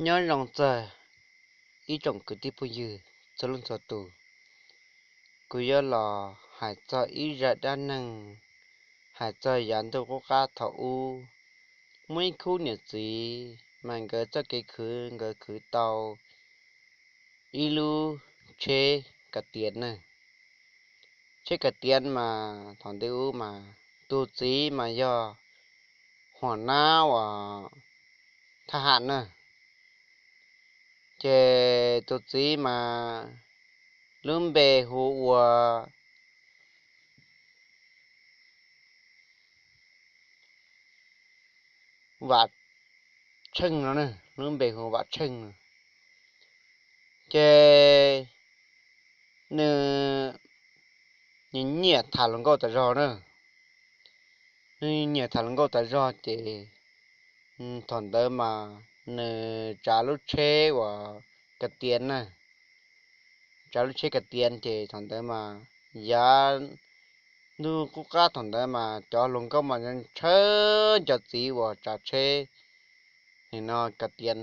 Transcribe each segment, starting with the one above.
Nyob zoo txog ib tsoom kwv tij phooj ywg txhua leej txhua tus, kuv yuav los hais txog ib zaj dab neeg hais txog yav ntuj qub qab thaum ub, muaj ib khub niam txiv mas nkawd txoj kev khwv nkawd khwv tau ib lub tsheb kav tiav na. Tsheb kav tiav mas thaum ntawd ub mas tus txiv mas yog huam nab uas thab ham na. Ces tus txiv mas lub npe hu ua Vam Tsheej no, lub npe hu Vam Tsheej no. Ces nws nyiam tham hluas nkauj tas zog na. Nws nyiam tham hluas nkauj tas zog ces thaum ntawd mas nws tsav lub tsheb uas kav tiav na, tsav lub tsheb kav tiav ces thaum ntawd mas yav ntuj qub qab thaum ntawd mas cov hluas nkauj mas ntshaw cov txiv uas tsav tsheb nim no kav tiav.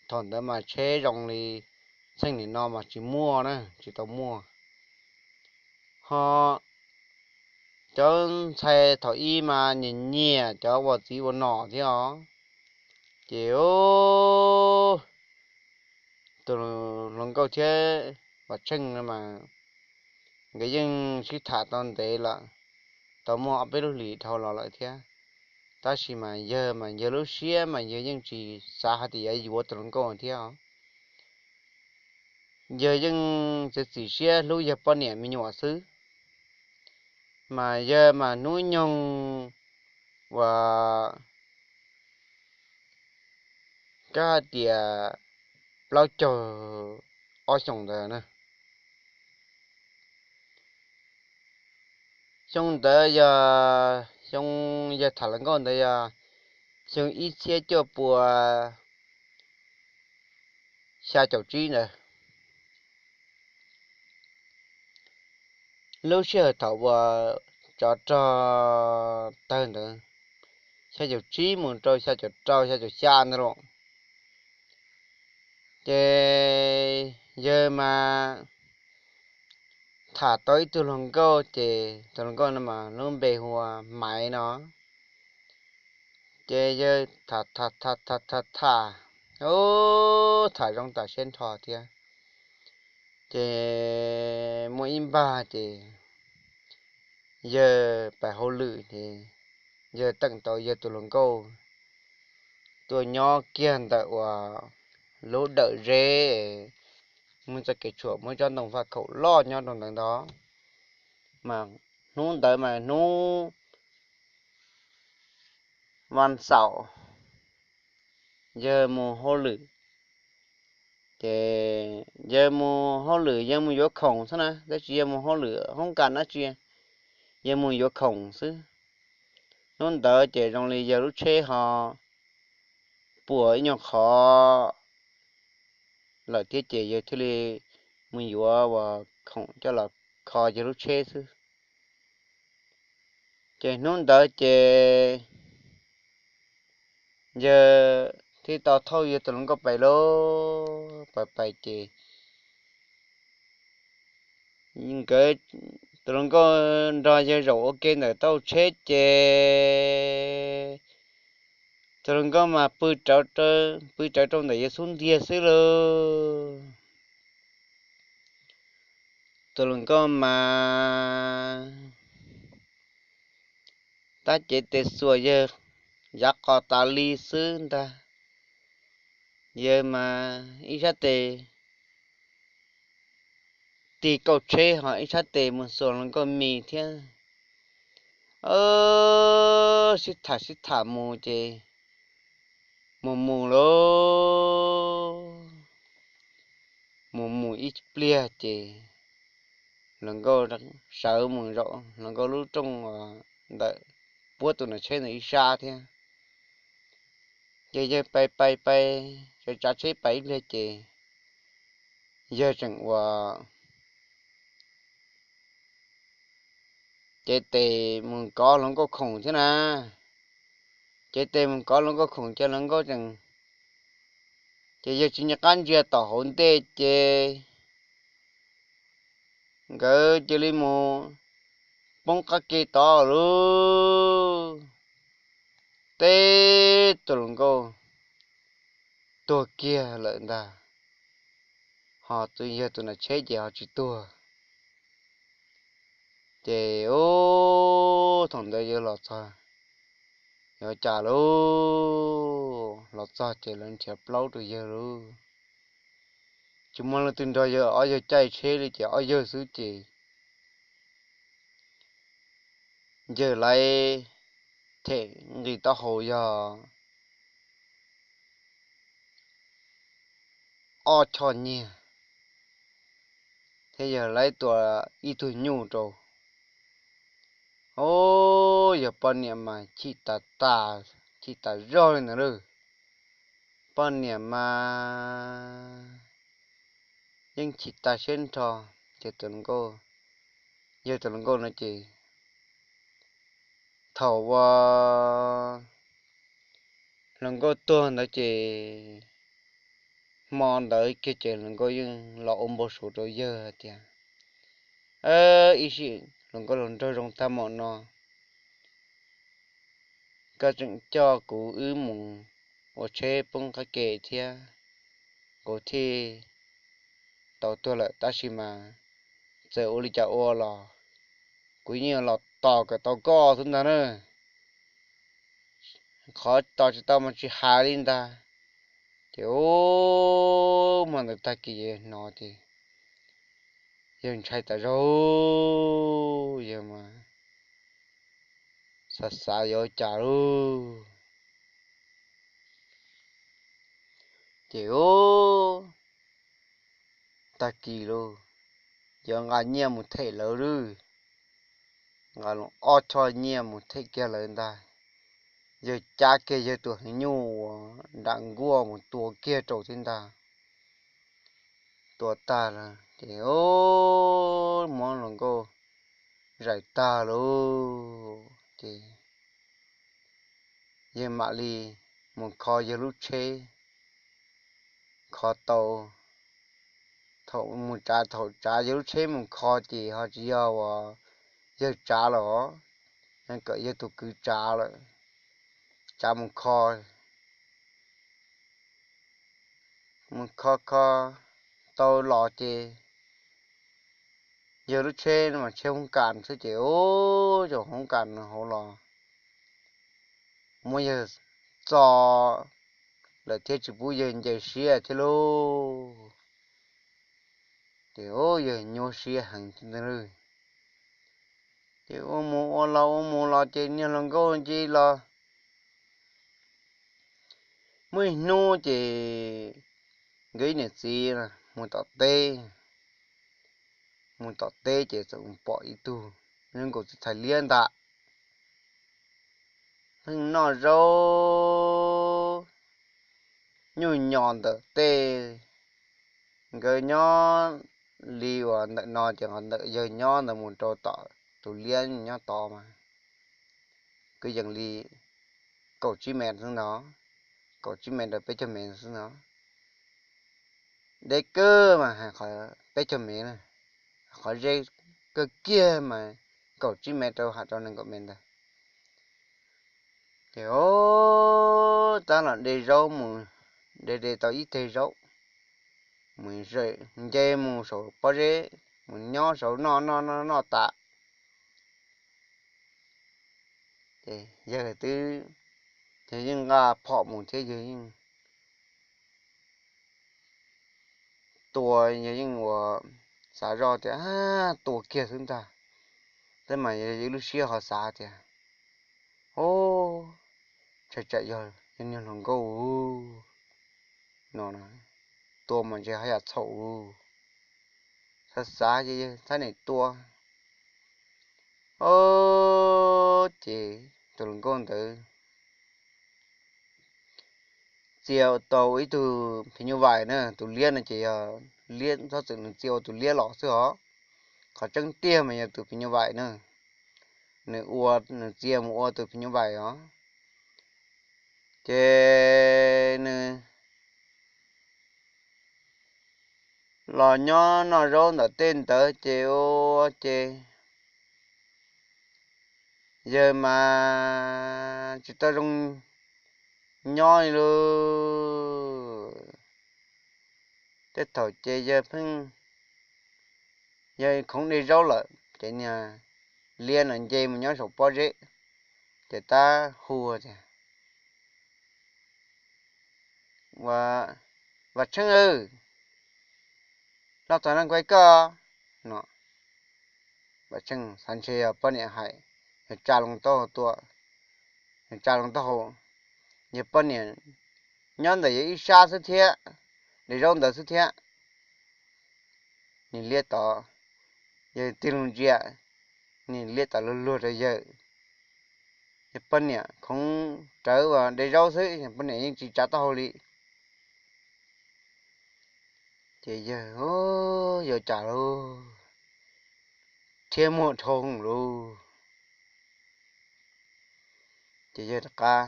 Thaum ntawd mas tsheb zoo li txheej nim no mas tsis muaj na, tsis tau muaj. Ho cov ntxhais thaum ub mas nyiam nyiam cov ua txiv ua nom thiab os. Ces tus hluas nkauj thiab Vam Tsheej mas nkawd yeej sib tham tau ntev lawm, tau muaj ob peb lub hlis dhau los lawm thiab. Tab sis mas yawg mas yawg lub siab mas yawg yeej tsis xav hais tias yuav yuav tus hluas nkauj thiab. Yawg yeej txiav txim siab hlub yawg poj niam me nyuam xwb. Mas yawg mas hnub nyoog uas kab hais tias plaub caug ob xyoos ntawd na. Xyoo ntawd yog xyoo yawg tham hluas nkauj ntawd yog xyoo ib txhiab cuaj pua xya caum tsib ntawd. Lub sij hawm thaum uas tsov rog tawg ntawd, xya caum tsib mus rau xya caum rau xya caum xya ntawd los, ces yawg mas tham tau ib tug hluas nkauj, ces tus hluas nkauj no mas lub npe hu ua Maiv no. Ces yawg tham tham tham tham tham tham, ub, tham zoo tam siab nrho thiab. Ces muaj ib npag ces yawg pais hauj lwm ces yawg teem tau yawg tus hluas nkauj tuaj nyob kiag ntawm uas lub dawm zeb, muaj txoj kev tshuam muaj tsob ntoo faj khaum loj nyob rau ntawd ntag. Mas hnub ntawd mas hnub vas xaum, yawg mus hauj lwm, ces yawg mus hauj lwm yawg mus yuav khoom xwb na, tab sis yawg mus hauj lwm hoob kas dab tsi, yawg mus yuav khoom xwb. Hnub ntawd ces zoo li yawg lub tsheb ho puas ib nyuag qhov lawm thiab ces yawg thiaj li mus yuav uas khoom coj los kho yawg lub tsheb xwb. Ces hnub ntawd ces yawg thiaj tau thauj yawg tus hluas nkauj pais lauj, pais pais ces nkawd, tus hluas nkauj nrog yawg zaum ua ke ntawm taub hau tsheb ces tus hluas nkauj mas pw rawv rau ntawm yawg xub ntiag xwb lauj. Tus hluas nkauj mas tab cev tes xuas yawg yav qos tas li xwb ntag. Yawg mas ib sab tes tig kauj tsheb ho ib sab tes mus xuas hluas nkauj mis thiab. Sib tham sib tham mus ces mus mus lauj, mus mus ib pliag ces hluas nkauj sawv mus zaum hluas nkauj lub rooj ntawm puab tus nam tsheb ntawd ib sab thiab. Ces yawg pais pais pais, tsav tsheb pais ib pliag ces yawg tseem ua cev tes mus kov hluas nkauj khoom thiab na. Cev tes mus kov hluas nkauj khoom ces hluas nkauj tseem Ces yawg tsis nco qab ntsia tom hauv ntej ces nkawd cia li mus poob qab ke tod lauj. Teb tus hluas nkauj tuag kiag lawm ntag, ho yawg tus nam tsheb ces ho tsis tuag. Ces ub, thaum ntawd yawg los txog, yuav cas lauj, los txog ces lawv nrhiav plaub rau yawg lauj. Tsis muaj leej twg nrog yawg ob yawg caij tsheb li ces ob yawg xwb ces yawg lawv them nqi taub hau yog ob choj nyiaj, thiab yawg lawv tua ib tug nyuj rau. Ub, yawg poj niam mas chim tas tas, chim tas zog li ntawd lauj. Poj niam mas yeej chim tas siab nrho. Ces tus hluas nkauj, yawg tus hluas nkauj no ces thaum uas hluas nkauj tuag ntawd ces hmo ntawd kiag ces hluas nkauj yeej los ua npau suav rau yawg hais tias, ib sim hluas nkauj hluas nraug zoo tag npaum no, koj tseem coj kuv wb mus ua tsheb poob qab ke thiab, kuv thiaj tau tuag lawm, tab sis mas txawm ua li cas ua los kuv yeej yuav los tos kom tau koj xwb ntag na. Qhov tos tsis tau mas tsis hais li ntag. Ces ub, hmo ntawd tag kis hnov ces yawg ntshai tas zog, yawg mas xav xav yuav ua cas lauj. Ces ub, tag kis lauj, yuav nqa nyiaj mus them lawv lauj. Nqa ob choj nyiaj mus them kiag lawv ntag. Yawg cab kiag yawg tus heev nyuj uas nram nkuaj mus tua kiag rau thiab ntag. Tua tag lawm ces muab hluas nkauj zais tag lauj ces yawg mam li mus kho yawg lub tsheb, kho tau. Thaum mus tsav, thaum tsav yawg lub tsheb mus kho ces ho tsis yog uas yawg tsav lawm os, kom yawg tus kwv tsav lawm, tsav mus kho. Mus kho kho tau los ces yawg lub tsheb mas tsheb hoob kas xwb ces ub, cov hoob kas hauv los muab yawg txo lawm thiab tsis pub yawg nce siab thiab lauj. Ces ub, yawg nyuaj siab heev ntag lauj. Ces ua mus ua los ua mus los ces niag hluas nkauj nce los. Muaj ib hnub ces nkawd ib niam txiv mus tom teb, mus tom teb ces txawm pom ib tug zoo nkaus txiv thais liab ntag, pheej noj zaub nyuj nyos ntawm tej. Nkawd nyob li uas ntawm no ces ntawm yawg nyob ntawd mus rau tom tus liab nyob tod mas kwv yees li kaum tsib mev xwb ntag, kaum tsib mev rau peb caug mev xwb ntag. Deb kawg mas hais qhov peb caug mev na, qhov ze kawg kiag mas kaum tsib mev rau hais rau nees nkaum mev ntag. Ces tab los de zaub mus, de de tau ib teg zaub, mus nce mus saum pob zeb, mus nyob saud noj noj noj noj tas. Ces yawg twb, yawg yeej nqa phom mus thiab yawg yeej tua, yawg yeej ua xav zoj tias tua kiag xwb ntag. Tab mas yawg lub siab ho xav tias, ub, tsam tsam yog niag hluas nkauj no, tua mas ntshe haj yam txhaum. Xav xav ces yawg txhob niam tua. Ob, ces tus hluas nkauj ntawd txia tau ib tug phim nyuj vais na, tus liab no ces yog liab, txhob txwm nws txia ua tus liab los xwb os. Qhov tseeb tiag mas yog tus phim nyuj vais na, nws ua, nws txia mus ua tus phim nyuj vais os. Ces nws los nyob noj zaub ntawm tej ntawd ces ua ces yawg mas tsis tau zoo nyob li lauj. Tej thaum ces yawg pheej, yawg khoov de zaub lawm ces niag liab no nce mus nyob saum pob zeb, ces tab hu tias, Vam Tsheej aw, los tom no kuv hais koj no. Vam Tsheej xav ntshe yog poj niam hais, yawg tsa loo taub hau tua, yawg tsa loo taub hau, yawg poj niam nyob ntawm yawg ib sab xwb thiab, de zaub ntawd xwb thiab. Niag liab tod, yawg tig loo ntsia, niag liab tod luag luag rau yawg. Yawg poj niam khoov rawv uas de zaub xwb, yawg poj niam yeej tsis tsa taub hau li. Ces yawg, yuav cas lauj, thiab muaj dhau lauj. Ces yawg rov qab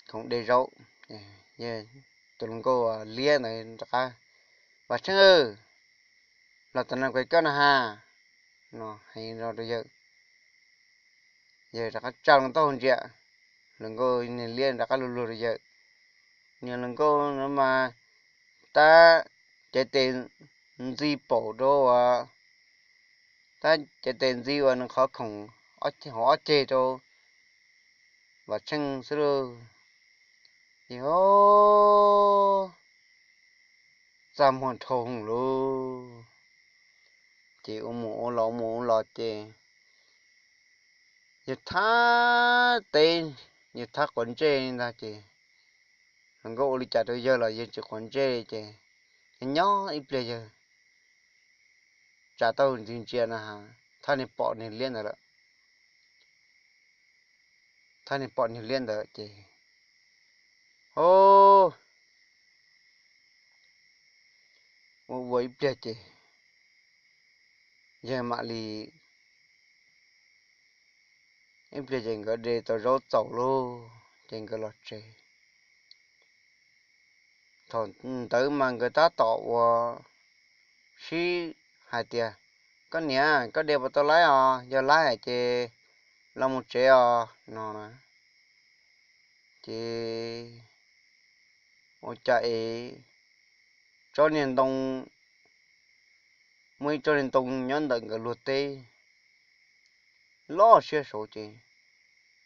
khoov de zaub, tus hluas nkauj liab ntawd rov qab, Vam Tsheej aw, los tom no kuv hais koj no ha, no hais rau yawg. Yawg rov qab tsa loo taub hau ntsia, hluas nkauj niag liab rov qab luag luag rau yawg. Niag hluas nkauj no mas tab cev tes ntxi paum rau uas, tab cev tes ntxi uas nws qhov khoom hauv ob ceg rau Vam Tsheej xwb lauj. Ces txaj muag dhau hwv lauj. Ces ua mus ua los ua mus ua los ces yawg thab teb, yawg thab quav ntsej li ntag ces hluas nkauj ua li cas rau yawg los yawg tsis quav ntsej ces yawg nyob ib pliag yawg tsa taub hau ntsia ntsia na, thab niag pom niag liab ntawd lawm. Thab niag pom niag liab ntawd ces, o, ua ua ib pliag ces yawg mam li, ib pliag ces nkawd de tau zaub txaus lauj ces nkawd los tsev. Thaum ntawd mas nkawd tab tom ua sib hais tias, Koj niam, koj de puas tau laib os? Yog laib ces los mus tsev os, no na. Ces ua cas es tsob niag ntoo, muaj ib tsob niag ntoo nyob ntawm nkawd luag teb loj siab saud ces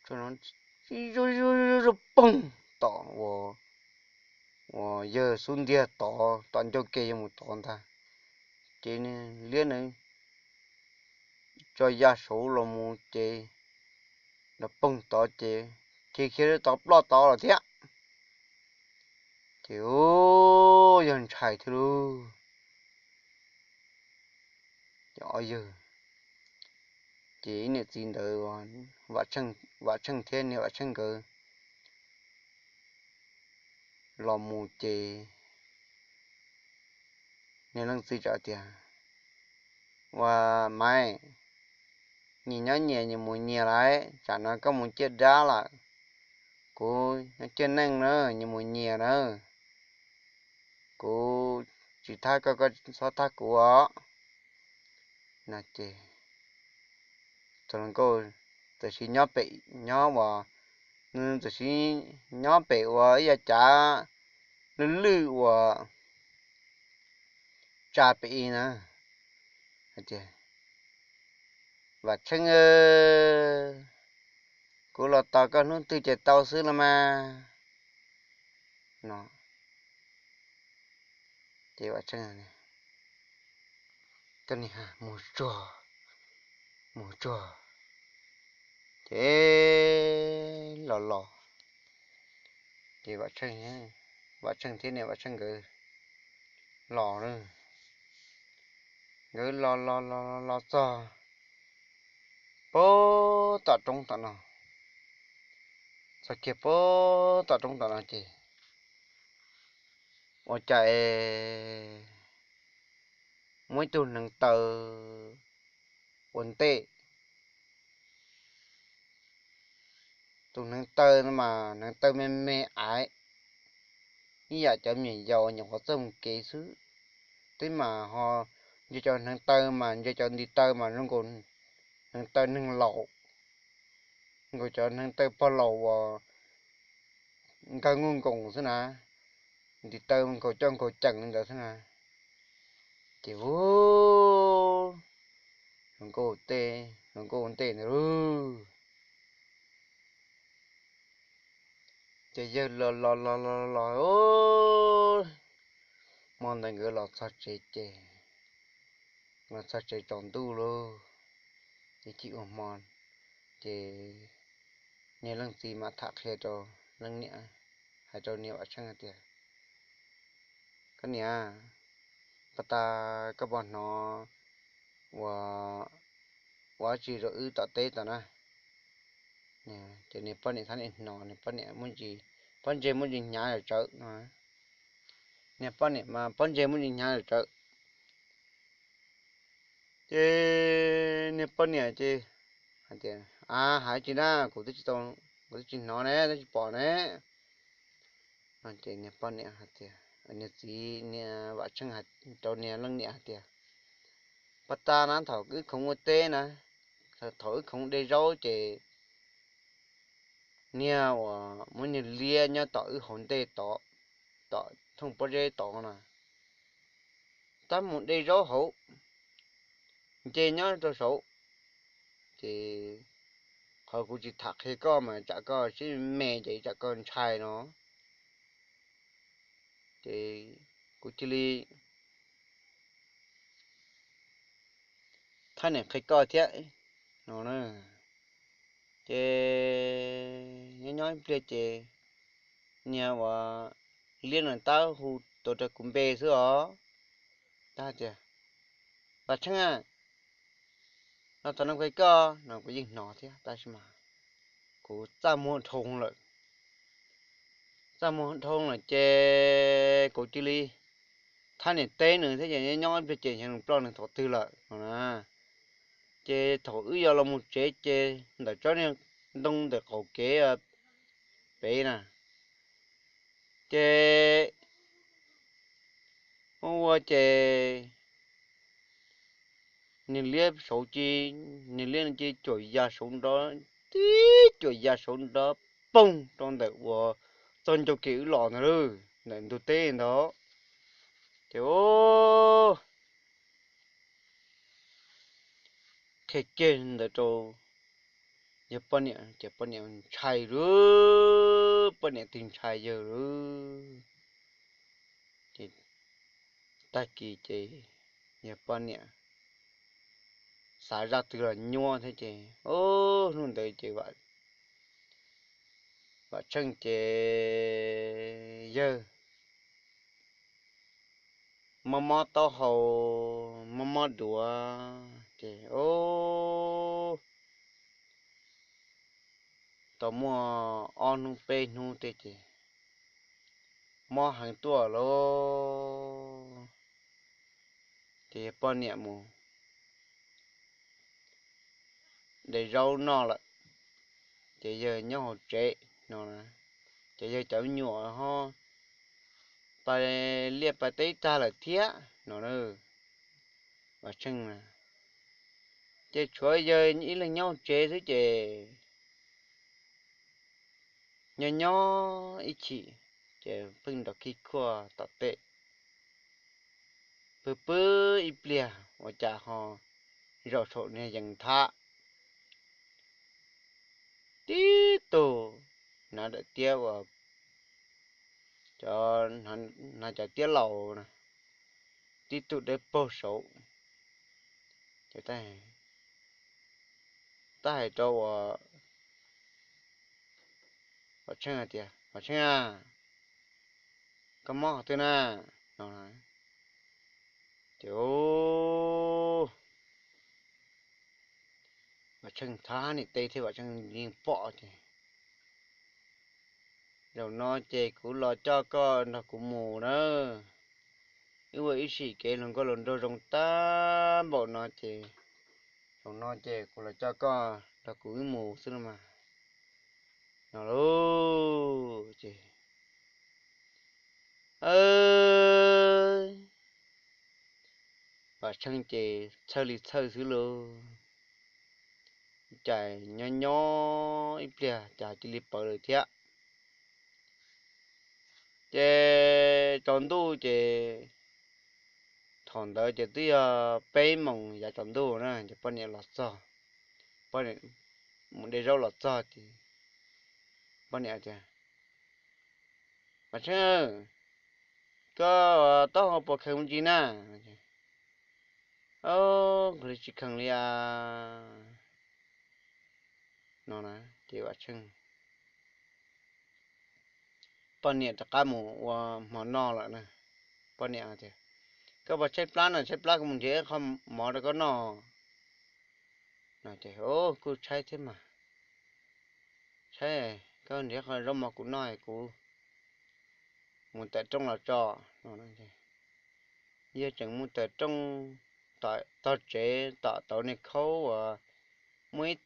tsob no zuj zuj poog tom uas yawg xub ntiag tod, tom ncauj ke yuav mus tod ntag. Ces niag liab na tso ya saud los mus ces nrov poog tod ces khiav khiav tod ploj tod lawm thiab. Ces yawg ntshai thiab lauj. Ces ob yawg, ces ib niam txiv ntawd, Vam Tsheej thiab niag Vam Tsheej nkawd los mus ces niag leej txiv txawm tias, Ua, Maiv, nyias nyob nyias, nyias mus nyias lawm, tsam no koj mus ciaj dab lawm, kuv nyob ciaj neej na, nyias mus nyias na, kuv tsis thab koj, koj txhob thab kuv os. No ces tus hluas nkauj txawm sis nyob pem, nyob uas, nws txawm sis nyob pem uas ib yav cav lwj lwj uas tsa pem ib na, hais tias, Vam Tsheej, kuv los tos koj hnub twg ces tau xwb los mas, no. Ces Vam Tsheej, koj niag mus tsuag, mus tsuag, ces los los, ces Vam Tsheej thiab niam Vam Tsheej nkawd los, nkawd los los los los txog puag tom roob tom no, txog kiag puag tom roob tom no ces ua cas es muaj ib tug hneev taw ua ntej. Tus hneev taw no mas hneev taw me me aiv, ib yam cov me nyuam yaus nyuam qhuav txawj mus kev xwb. twb mas ho ntsia cov hneev taw mas ntsia cov ntiv taw mas zoo nkaus hneev taw neeg laus, nkaus cov hneev taw pog laus uas nkawg nkuj nkoos xwb na, ntiv taw nkaus coj nkaus ceem li ntawd xwb na. Ces ub, hluas nkauj ua ntej, hluas nkauj ua ntej ntawd lauj. Ces yawg los los los los los, hmo ntawd nkawd los txog tsev ces, los txog tsev tsaus ntuj lauj, ces chim ua hmo, ces niag leej txiv mam tham qhia rau leej niam, hais rau niag Vam Tsheej hais tias, koj niam, pag tas koj puas hnov ua, ua dab tsi rau wb tom teb tod na? Ces niag poj niam thab niam hnov, niag poj niam muaj ntsis, pob ntseg muaj ntsis hnyav zam tsawv no. Niag poj niam mas pob ntseg muaj ntsis hnyav zam tsawv. Ces niag poj niam ces hais tias, a, hais tsis na, kuv twb tsis tau, kuv twb tsis hnov ne, twb tsis pom ne. Ces niag poj niam hais tias, niag txiv, niag Vam Tsheej hais rau niag leej niam hais tias, pag tas na thaum wb khoov ua teb na, thaum wb khoov de zaub ces niag uas muab niag liab nyob tom wb hauv ntej tod, tom thooj pob zeb tod na, tab mus de zaub hauv, nce nyob rau saud. Ces qhov kuv tsis tham qhia koj mas tsam koj siab me ces tsam koj ntshai no. Ces kuv cia li thab niam qhia koj thiab no. Ces nyob nyob ib pliag ces niag uas liab no tab hu tuav rawv kuv npe xwb os. Tab hais tias, Vam Tsheej a, no thaum no qhia koj no kuv yeej hnov thiab tab sis mas kuv txaj muag dhau lawm. Txaj muag dhau lawm ces kuv cia li thab niam teb nws thiab ces nyob nyob ib pliag ces xyov nws ploj nws thaum twg lawm no na. Ces thaum wb yuav los mus tsev ces ntawm tsob niag ntoo ntawm qaum kev pem na, ces ua ua ces niag liab saud ci, niag liab no ci cuam ya saud nrov, tib cuam ya saud nrov poog rau ntawm uas txoj ncauj kev wb los ntag lauj, ntawm ntug teb ntawd. Ces qhia kiag ntawd rau yawg poj niam ces poj niam ntshai lauj, poj niam tig ntshai yawg lauj. Ces tag kis ces yawg poj niam xav zaj twg los nyuaj thiab ces, hnub ntawd ces Vam Tsheej ces yawg mob mob taub hau, mob mob duav ces, tau muaj ob hnub peb hnub tej ces mob heev tuaj lauj. Ces yawg poj niam mus de zaub noj lawm, ces yawg nyob hauv tsev no, ces yawg cov me nyuam ho pais liaj pais teb tag lawm thiab no. Vam Tsheej na, ces tshuav yawg ib leeg nyob hauv tsev xwb ces nyob nyob ib chim ces pheej nrov khib khuaj tom tej, pw pw ib pliag ua cas ho zaum saum niag yees thab, tib tug hnav daim tiab uas, cov, hnav cov tiab laus na, tib tug dawb paug saud. Ces tab hais rau uas Vam Tsheej hais tias, Vam Tsheej a, koj mob qhov twg na? No, ces Vam Tsheej thab niam teb thiab Vam Tsheej yeej pom ces, zaum no ces kuv los coj koj nrog kuv mus na. Wb ua ib sim kev hluas nkauj hluas nraug zoo tag npaum no ces, zaum no ces kuv los coj koj nrog kuv wb mus xwb no mas. No lauj ces, Vam Tsheej ces txhawj li txhawj xwb lauj. Cas nyob nyob ib pliag cas cia li pawv lawm thiab. Ces tsaus ntuj ces thaum ntawd ces twb yog peb moos yav tsaus ntuj na ces poj niam los txog, poj niam mus de zaub los txog ces poj niam tias, Vam Tsheej, koj taub hau puas kheev me ntsis na? Kuv li tsis kheev li a. No ces Vam Tsheej, poj niam rov qab mus ua hmo noj lawm na. Poj niam tias, Koj puas tshaib plab na? Tshaib plab kuv mus nrhiav qho mov rau koj noj. No ces, Kuj tshaib thiab mas. Tshaib, koj nrhiav qho zaub mov kuv noj kuv mus tawm rooj los tso. Yawg tseem mus tawm rooj tog tsev tom tauv niag khaub uas muaj ib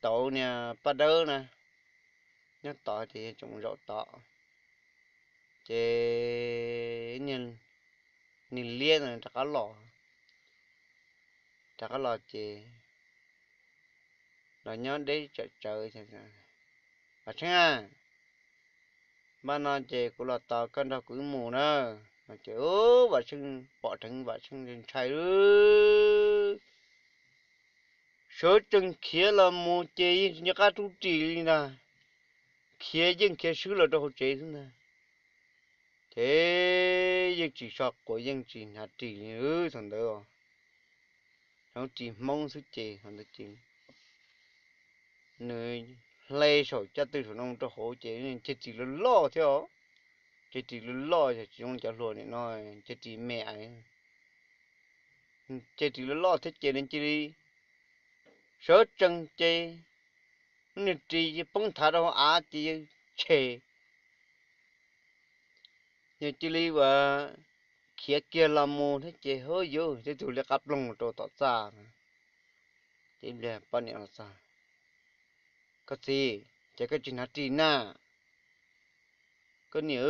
tauv niag paj dawb na nyob tod ces yawg tseem mus zaum tod. Ces niag liab no rov qab los, rov qab los ces los nyob deb tsawv tsawv. Vam Tsheej a, npaj no ces kuv los tos koj nrog kuv wb mus na. Ces Vam Tsheej pom dheev Vam Tsheej ntshai, sawv tsees khiav los mus ces yeej tsis nco qab rub ris li ntag, khiav yeej khiav swb los rau hauv tsev xwb ntag. Ces yeej tsis so quav yeej tsis hnav ris li thaum ntawd, hnav ris Hmoob xwb ces thaum ntawd ces nws hle saum caj tw saum no rau hauv ces ceg ris loj loj thiab os. Ceg ris loj loj yog tsis zoo li cov hluas nim no, ceg ris me aiv, ceg ris loj loj thiab ces nws cia li sawv tsees ces niag ris poob thav rau hauv av ces yawg tshem, yawg cia li ua khiav kiag los mus thiab ces hwb yus tib tug liab qab ploog rau tom txaj. Ces poj niam los txog, Koj txiv, ces koj tsis hnav ris na? Koj niam,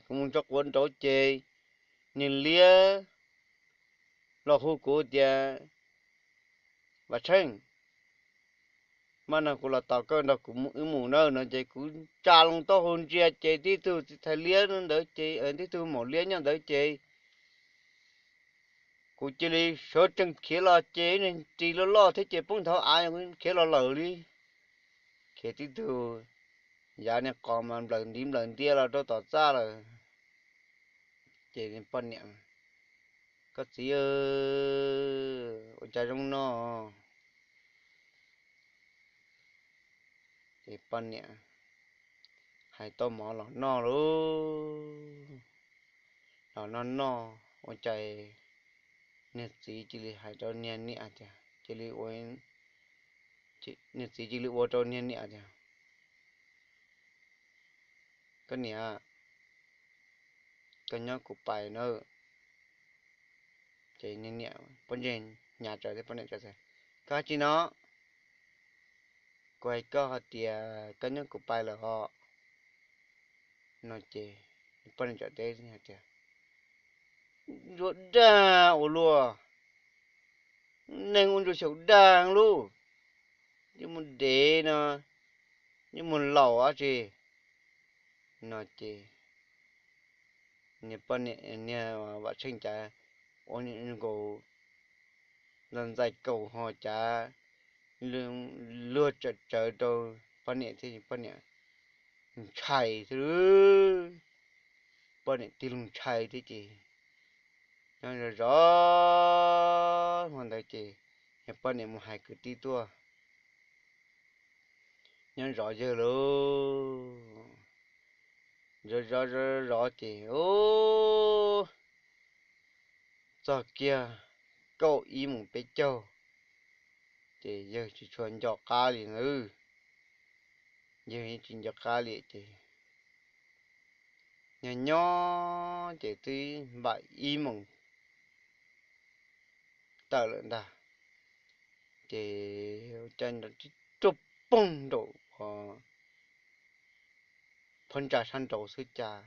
kuv mus tso quav nraud ces niag liab los hu kuv tias, Vam Tsheej, npaj no kuv los tos koj nrog kuv wb mus na. No ces kuv tsa loo taub hau ntsia ces tib tug txiv thais liab ntawd ces tib tug maum liab nyob ntawd ces kuv cia li sawv tsees khiav los ces ris loj loj thiab ces poob thav av, khiav los lawm li. Khiav tib tug yav niag qos mas nplawm ntiv nplawm ntia los rau tom txaj lawm. Ces poj niam, Koj txiv, ua cas zoo no? Ces poj niam hais tau mov los noj lauj, los noj noj ua cas niag txiv cia li hais rau niag niam tias, cia li ua, niag txiv cia li ua rau niag niam tias, Koj niam, koj nyob kuv pais na. Ces niag niam pob ntseg hnyav tsawv thiab poj niam tsawv tias, Koj tsis no, kuv hais koj hais tias koj nyob kuv pais lawm os. No ces poj niam tsawv teb hais tias, Ntsuag dag ua luaj, neeg ua ntsuag xyaum dag lauj, yeej mus dev no, yeej mus laus dab tsi? No ces niag poj niam, niag Vam Tsheej cas ua nkaus ntxais kaus ho cas luag tsawv tsawv rau poj niam thiab poj niam ntshai thiab. Poj niam tig loo ntshai thiab ces nyob zov zov hmo ntawd ces poj niam mus hais kwv tij tuaj nyob zov yawg lauj. Zov zov zov zov ces ub, txog kiag kaum ib moos peb caug ces yawg tsis tshua nco qab li nawb. Yawg tsis nco qab li ces nyob nyob ces twb npaum ib moos tawm lawm ntag. Ces ua cas nrov tib rub poog nraum phab ntsa sab nraud xwb cas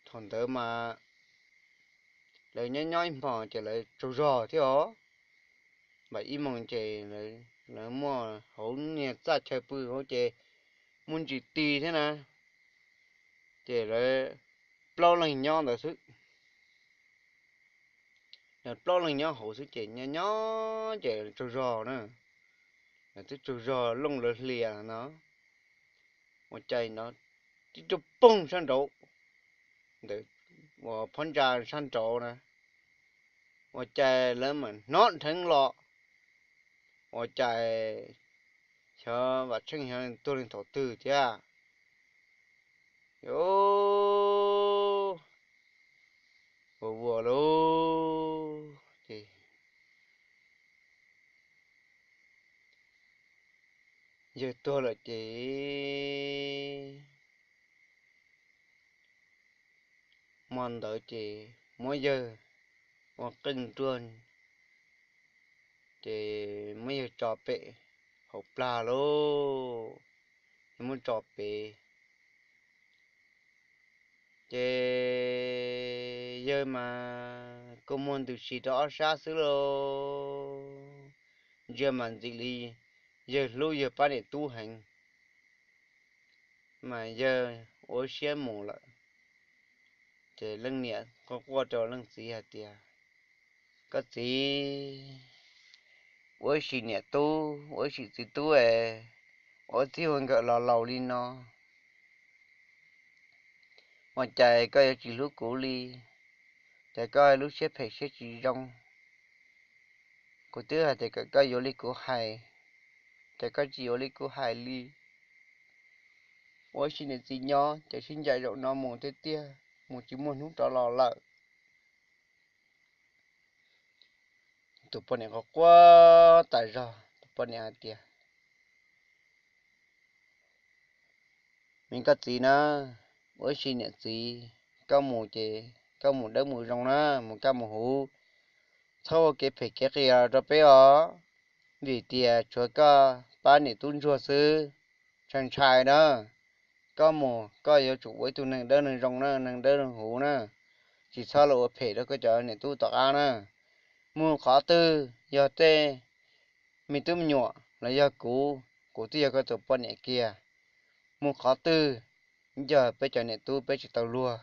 thaum ntawd mas lawv nyob nyob ib hmos ces lawv tsaug zog thiab os. Npaum ib moos ces lawv muaj hauv niag txaj chaw pw hauv ces muaj ntsis ti thiab na, ces lawv plaub leeg nyob ntawd xwb. Lawv plaub leeg nyob hauv xwb ces nyob nyob ces tsaug zog na, lawv twb tsaug zog looj lawv hlias no, ua cas no tib tug poog sab nraud, ntawm uas phab ntsa sab nraud na, ua cas lawv mam hnov dheev los, ua cas xyov Vam Tsheej xyov tuag li thaum twg thiab. Ua ua lauj, ces yawg tuag lawm ces hmo ntawd ces muab yawg ua qeej nruas, ces muab yawg tso pem hauv plag lauj, muab tso pem. Ces yawg mas kua muag ntws si rau ob sab xwb lauj, ntsia mas ntxim li yawg hlub yawg pab niam tub heev, mas yawg ua siab mus lawm. Ces leej niam quaj quaj rau leej txiv hais tias, koj txiv, ua sim niam tub ua sim txiv tub es ua txij ua nkawm los laus li no, ua cas koj yuav tsis hlub kuv li? Ces koj lub siab phem siab tsis zoo. Kuv twb hais tias kom koj yuav li kuv hais, ces koj tsis yuav li kuv hais li. Ua sim niam txiv nyob ces sib ncaim zaum no mus tiag tiag, mus tsis muaj hnub rov los lawm. Tus poj niam quaj quaj tas zog, tus poj niam hais tias, me koj txiv na, ua sim niam txiv, koj mus ces koj mus dawb mus zoo na, mus kaj mus huv, txhob ua kev phem kev qias rau peb os, vim tias tshuav koj pab niam tub ntsuag xwb, ntshai ntshai na. Koj mus koj yuav tsum ua ib tug neeg dawb neeg zoo na, neeg dawb neeg huv na, tsis txhob los ua phem rau koj cov niam tub tom qab na. Mus qhov twg yog tej me tub me nyuam los yog kuv, kuv twb yog koj tus poj niam kiag. Mus qhov twg yog peb cov niam tub peb tsis tau luag,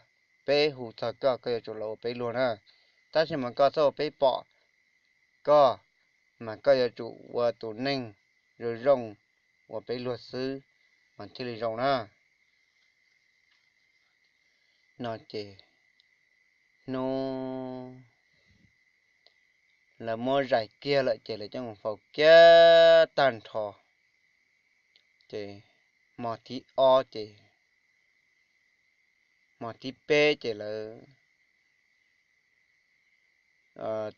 peb hu txog koj, koj yuav tsum los ua peb luag na. Tab sis mas koj txhob ua peb pom, koj mas koj yuav tsum ua tus neeg zoo zoo ua peb luag xwb mas thiaj li zoo na. No ces hnub lawv muab zais kiag lawm ces lawv coj mus faus kiag tag nrho. Ces hmo thib ob ces, hmo thib peb ces lawv,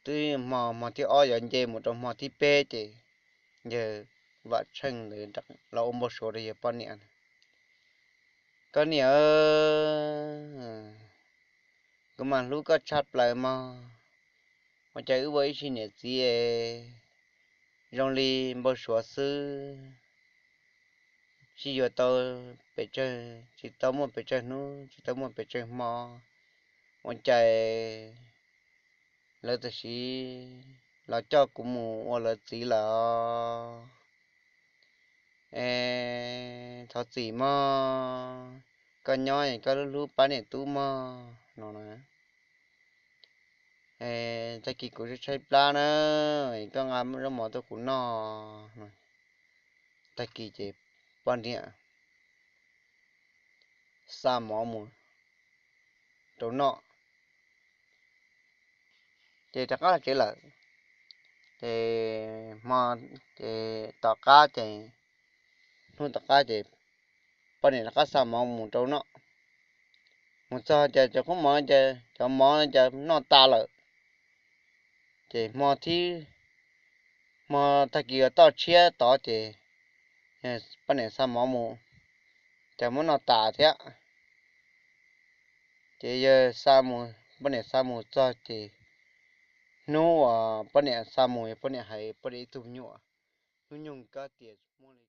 twb hmo, hmo thib ob yuav nce mus rau hmo thib peb ces yawg Vam Tsheej ntawd los ua npau suav rau yawg poj niam, koj niam, kuv mas hlub koj tshaj plaws mog, ua cas wb ua ib sim niam txiv es zoo li npau suav xwb, sib yuav tau pes tsawg, tsis tau muaj pes tsawg hnub, tsis tau muaj pes tsawg hmo, ua cas lawv tam sim los coj kuv mus ua lawv txiv lawm. Es thov txim mog, koj nyob es koj hlub hlub pab niam tub mog no na. Es tag kis kuv tshaib plab na, koj nqa zaub mov tuaj kuv noj. Tag kis ces poj niam xa mov mus rau noj, ces rov qab los tsev lawm. Ces hmo, ces tom qab ces, hnub tom qab ces poj niam rov qab xa mov mus rau noj. Mus txog ces cov qub mov ces cov mov ces noj tas lawm. Ces hmo thib, hmo tag kis uas toj tshiab tod ces poj niam xa mov mus, ces muab noj tas thiab. Ces yawg xa mus, poj niam xa mus txog ces hnub uas poj niam xa mus, poj niam hais poj niam ib tug me nyuam, hnub nyoog kab tias muaj li